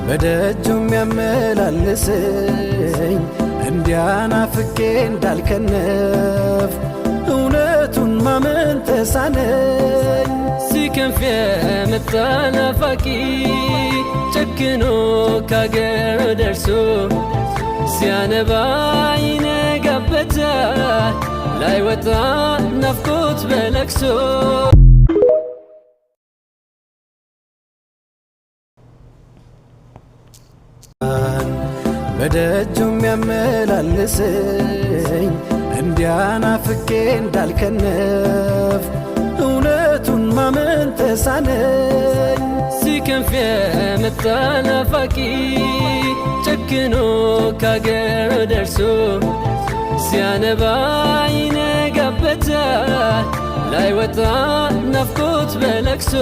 በደጁ የሚያመላልሰኝ እንዲያናፍቄ እንዳልከነፍ እውነቱን ማመን ተሳነኝ። ሲከንፍ የመጣ ናፋቂ ጨክኖ ካገር ደርሶ ሲያነባ ይነጋበታል ላይወጣ ናፍቆት በለቅሶ። በደጁ የሚያመላልሰኝ እንዲያናፍቄ እንዳልከነፍ እውነቱን ማመን ተሳነኝ። ሲከንፍ የመጣ ናፋቂ ጨክኖ ካገር ደርሶ ሲያነባ ይነጋበታል ላይወጣ ናፍቆት በለቅሶ።